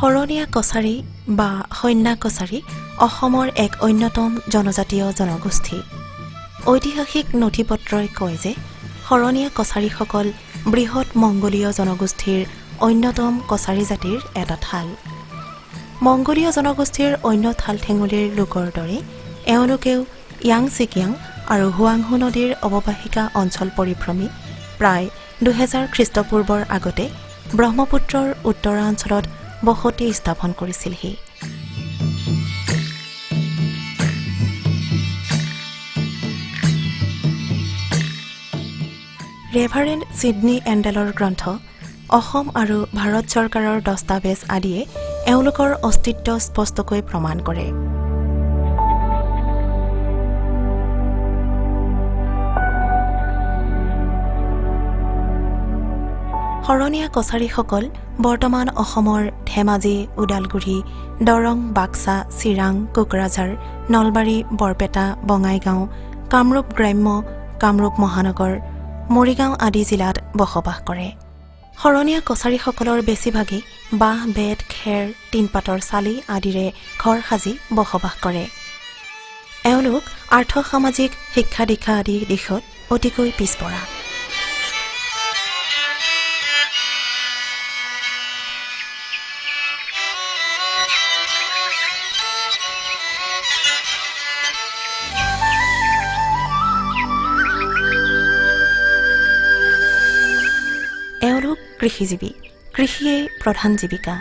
শৰণীয়া কছাৰী বা সন্যা কছাৰী অসমৰ এক অন্যতম জনজাতীয় জনগোষ্ঠী। ঐতিহাসিক নথিপত্ৰই কয় যে শৰণীয়া কছাৰীসকল বৃহৎ মংগোলীয় জনগোষ্ঠীৰ অন্যতম কছাৰী জাতিৰ এটা ঠাল। মংগোলীয় জনগোষ্ঠীৰ অন্য ঠাল ঠেঙুলিৰ লোকৰ দৰে এওঁলোকেও য়াং চিকিয়াং আৰু হুৱাংহু নদীৰ অৱবাহিকা অঞ্চল পৰিভ্ৰমী প্ৰায় 2000 খ্ৰীষ্টপূৰ্বৰ আগতে ব্ৰহ্মপুত্ৰৰ উত্তৰাঞ্চলত বসতি স্থাপন কৰিছিলহি। ৰেভাৰেণ্ড ছিডনী এণ্ডেলৰ গ্ৰন্থ অসম আৰু ভাৰত চৰকাৰৰ দস্তাবেজ আদিয়ে এওঁলোকৰ অস্তিত্ব স্পষ্টকৈ প্ৰমাণ কৰে। শৰণীয়া কছাৰীসকল বৰ্তমান অসমৰ ধেমাজি, ওদালগুৰি, দৰং, বাক্সা, চিৰাং, কোকৰাঝাৰ, নলবাৰী, বৰপেটা, বঙাইগাঁও, কামৰূপ গ্ৰাম্য, কামৰূপ মহানগৰ, মৰিগাঁও আদি জিলাত বসবাস কৰে। শৰণীয়া কছাৰীসকলৰ বেছিভাগেই বাঁহ, বেত, খেৰ, টিনপাতৰ চালি আদিৰে ঘৰ সাজি বসবাস কৰে। এওঁলোক আৰ্থসামাজিক, শিক্ষা দীক্ষা আদি দিশত অতিকৈ পিছপৰা। এওঁলোক কৃষিজীৱী, কৃষিয়েই প্ৰধান জীৱিকা।